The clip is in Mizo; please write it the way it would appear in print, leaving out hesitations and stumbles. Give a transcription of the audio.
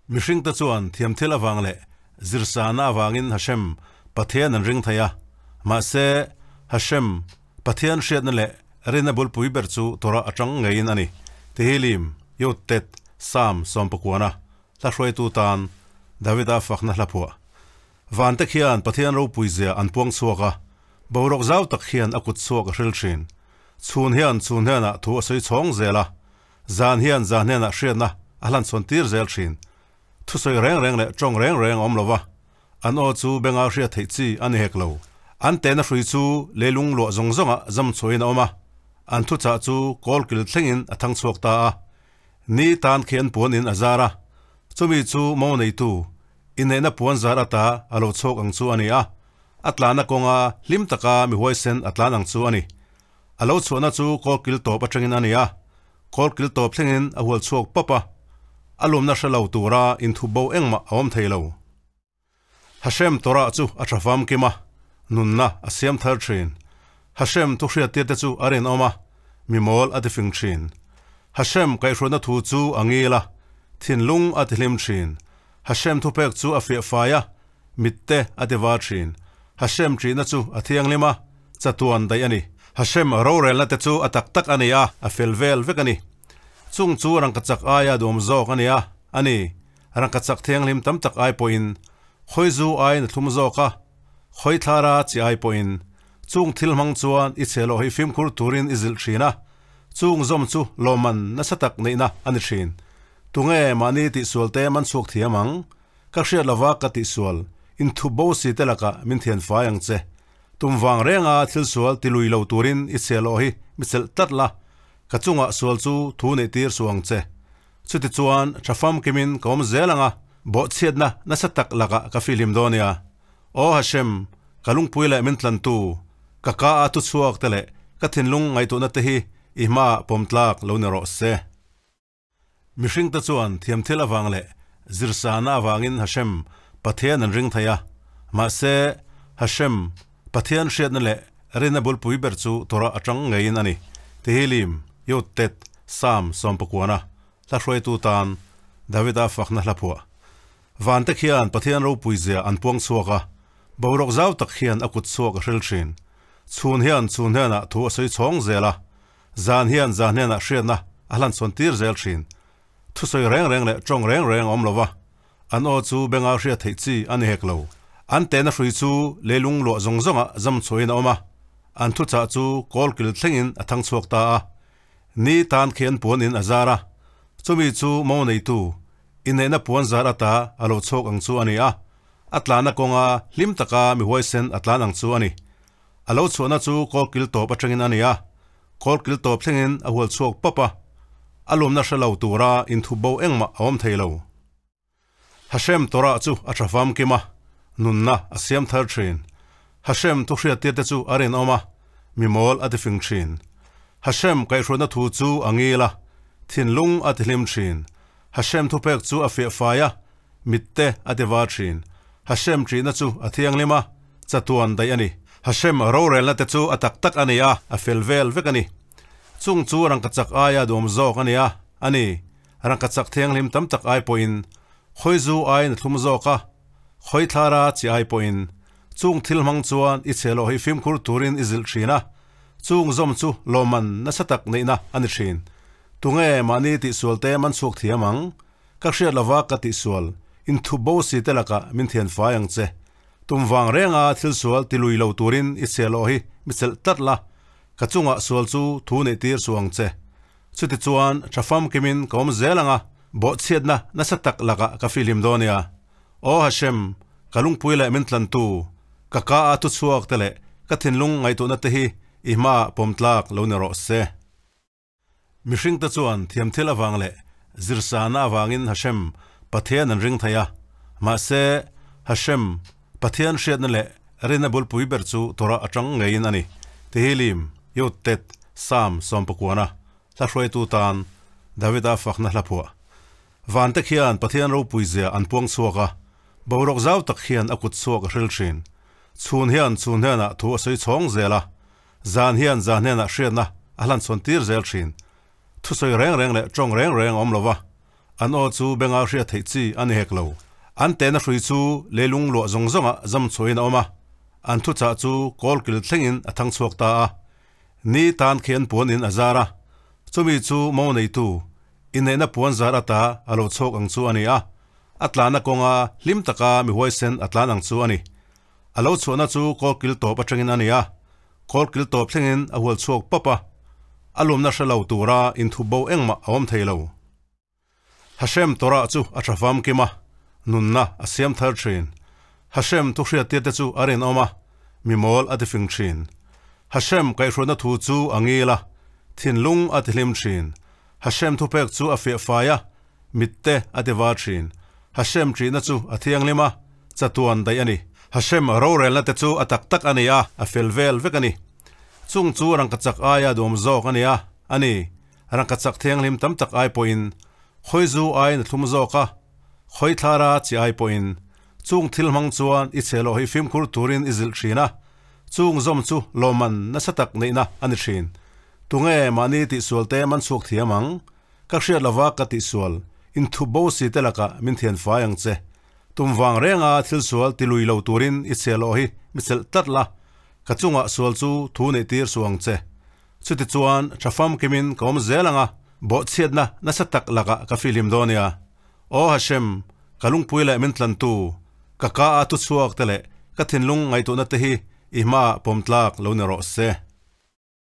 Mihringte chuan thiamthil avang leh zirsana avangin Hashem, Pathian an ring thei a. Mahse, Hashem, Pathian hriatna leh rinna bulpui ber chu Torah atang ngeiin a ni. Tehillim, Yod Tet, Psalm sawmpakuana hla hruaitu tan Davida fakna hla phuah. Vante khian Pathian ropui zia an puang chhuak a, boruak zau tak hian a kut chhuak a hril thin. Chhun hian chhun hnenah thu a sawi chhawng zel a, zan hian zan hnenah hriatna a hlan chhawn tir zel thin. Thusawi reng reng leh tawng reng reng a awm lo va, an aw chu benga hriat theih chi a ni hek lo. An tehna hrui chu leilung luah zawng zawngah zam chhuahin a awm a, an thuchah chu kawlkil thlengin a thang chhuak ta a. Ni tan khi an puan in a zar a, chumi chu mo neitu inneihna puan zar ata a lo chhuak ang chu a ni a, a tlanna kawnga hlim taka mi huaisen a tlan ang chu a ni. A lo chhuahna chu kawlkil tawp atangin a ni a, kawlkil tawp thlengin a hual chhuak pawp a, a lumna hre lo tura inthup bo engmah a awm thei lo. Hashem Torah chu a tha famkim a, nunna a siam thar thin. Hashem thu hriattir te chu a rinawm a, mi mawl a tifing thin. Hashem kaihhruatna thu chu a ngil a, thinlung a tihlim thin. Hashem thupek chu a fiah fai a, mitte a ti var thin. Hashem ṭihna chu a thianghlim a, chatuan daih a ni. Hashem rorelna te chu a tak tak a ni a, a fel vel vek a ni. Chung chu rangkachak aia duam zawk a ni a, a ni. Rangkachak thianghlim tam tak ai pawhin khawizu aiin a thlum zawk a, khawi thlara chi ai pawhin. Chung thil hmang chuan i chhe loh hi fimkhur turin i zilh thin a, chung zawm chu lawmman nasa tak neihna a ni thin. Tunge mahni tihsual te man chhuak thiam ang? Ka hriat lova ka tihsual, inthup bo si te lakah min thian fai ang che. Tum vang renga thil sual ti lui lo turin i chhe loh hi mi chelh tlat la, ka chungah sual chu thu neih tir suh ang che. Chutichuan tha famkimin ka awm zel ang a, bawhchhiatna nasa tak lakah ka fihlim dawn nia. Aw Hashem, ka lungpui leh min tlantu, ka ka a thuchhuak te leh ka thinlung ngaihtuahna te hi i hmaah pawm tlak lo ni rawh se. Mihringte chuan thiamthil avang leh zirsana avangin Hashem, Pathian an ring thei a. Mahse, Hashem, Pathian hriatna leh rinna bulpui ber chu Torah atang ngeiin a ni. Tehillim, Yod Tet, Psalm sawmpakuana hla hruaitu tan Davida fakna hla phuah. Vante khian Pathian ropui zia an puang chhuak a, boruak zau tak hian a kut chhuak a hril thin. Chhun hian chhun hnenah thu a sawi chhawng zel a, Zan hian zan hnenah hriatna a hlan chhawn tir zel thin. Thusawi reng reng leh tawng reng reng a awm lo va, an aw chu benga hriat theih chi a ni hek lo. An tehna hrui chu leilung luah zawng zawngah zam chhuahin a awm a, an thuchah chu kawlkil thlengin a thang chhuak ta a. Ni tan khi an puan in a zar a, chumi chu mo neitu inneihna puan zar ata a lo chhuak ang chu a ni a, a tlanna kawnga hlim taka mi huaisen a tlan ang chu a ni. A lo chhuahna chu kawlkil tawp atangin a ni a, kawlkil tawp thlengin a hual chhuak pawp a, a lumna hre lo tura inthup bo engmah a awm thei lo. Hashem Torah chu a tha famkim a, nunna a siam thar thin. Hashem thu hriattir te chu a rinawm a, mi mawl a tifing thin. Hashem kaihhruatna thu chu a ngil a, thinlung a tihlim thin. Hashem thupek chu a fiah fai a, Mitte a ti var thin. Hashem ṭihna chu a thianghlim a, chatuan daih a ni. Hashem rorelna te chu a tak tak a ni a, a fel vel vek a ni. Chung chu rangkachak aia duam zawk a ni a, a ni. Rangkachak thianghlim tam tak ai pawhin khawizu aiin a thlum zawk a, khawi thlara chi ai pawhin. Chung thil hmang chuan i chhe loh hi fimkhur turin i zilh thin a, chung zawm chu lawmman nasa tak neihna a ni thin. Tunge mahni tihsual te man chhuak thiam ang? Ka hriat lova ka tihsual, inthup bo si te lakah min thian fai ang che. Tum vang renga thil sual ti lui lo turin i chhe loh hi mi chelh tlat la, ka chungah sual chu thu neih tir suh ang che. Chutichuan tha famkimin ka awm zel ang a, bawhchhiatna nasa tak lakah ka fihlim dawn nia. Aw Hashem, ka lungpui leh min tlantu, ka ka a thuchhuak te leh ka thinlung ngaihtuahna te hi i hmaah pawm tlak lo ni rawh se. Mihringte chuan thiamthil avang leh zirsana avangin Hashem, Pathian an ring thei a. Mahse, Hashem, Pathian hriatna leh rinna bulpui ber chu Torah atang ngeiin a ni. Tehillim, Yod Tet, Psalm sawmpakuana hla hruaitu tan Davida fakna hla phuah. Vante khian Pathian ropui zia an puang chhuak a, boruak zau tak hian a kut chhuak a hril thin. Chhun hian chhun hnenah thu a sawi chhawng zel a, Zan hian zan hnenah hriatna a hlan chhawn tir zel thin. Thusawi reng reng leh tawng reng reng a awm lo va. An aw chu benga hriat theih chi a ni hek lo. An tehna hrui chu leilung luah zawng zawngah zam chhuahin a awm a, an thuchah chu kawlkil thlengin a thang chhuak ta a. Ni tan khian puan in a zar a, chumi chu mo neitu inneihna puan zar ata a lo chhuak ang chu a ni a, a tlanna kawnga hlim taka mi huaisen a tlan ang chu a ni. A lo chhuahna chu kawlkil tawp atangin a ni a, kawlkil tawp thlengin a hual chhuak pap a, a lumna hre lo tura inthup bo engmah a awm thei lo. Hashem Torah chu a tha famkim a, nunna a siam thar thin. Hashem thuhriattir te chu a rinawm a, mi mawl a tifing thin. Hashem kaihhruatna thu chu a ngil a, thinlung a tihlim thin. Hashem thupek chu a fiah fai a, mitte a ti var thin. Hashem ṭihna chu a thianghlim a, chatuan daih a ni. Hashem rorelna te chu a tak tak a ni a, a fel vel vek a ni. Chung chu rangkachak aia duam zawk a ni a, a ni. Rangkachak thianghlim tam tak ai pawhin khawizu aiin a thlum zawk a, khawi thlara chi ai pawhin. Chung thil hmang chuan i chhe loh hi fimkhur turin i zilh thin a, chung zawm chu lawmman nasa tak neihna a ni thin. Tunge mahni tihsual te man chhuak thiam ang? Ka hriat lova ka tihsual, inthup bo si te lakah min thian fai ang che. Tum vang renga thil sual ti lui lo turin i chhe loh hi mi chelh tlat la, ka chungah sual chu thu neih tir suh ang che. Chutichuan, tha famkimin ka awm zel ang a, bawhchhiatna nasa tak lakah ka fihlim dawn nia. Aw Hashem, ka lungpui leh min tlantu, ka ka a thuchhuak te leh ka thinlung ngaihtuahna te hi i hmaah pawm tlak lo ni rawh se.